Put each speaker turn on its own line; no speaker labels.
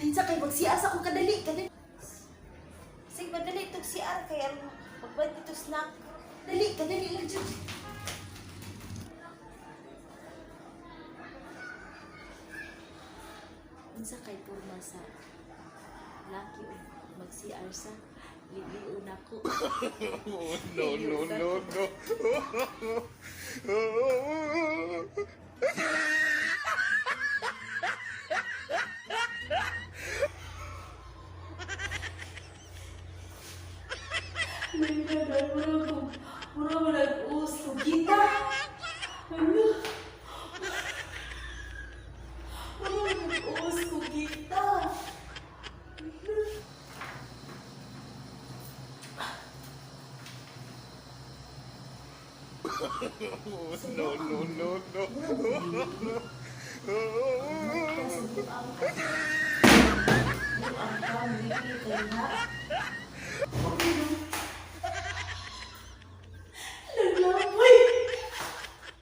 Tinsa kay magsiya sa akong kadali, kadali. Sig madali tog CR kay aron magbayad dito snack. Dali, kadali lang jud. Unsa kay porma sa laki og mag CR sa liblion nako.
No, no, no, no.
Mura mo nag-uus ko kita. Ano? Mura mo nag-uus ko kita.
No, no, no, no.
Ang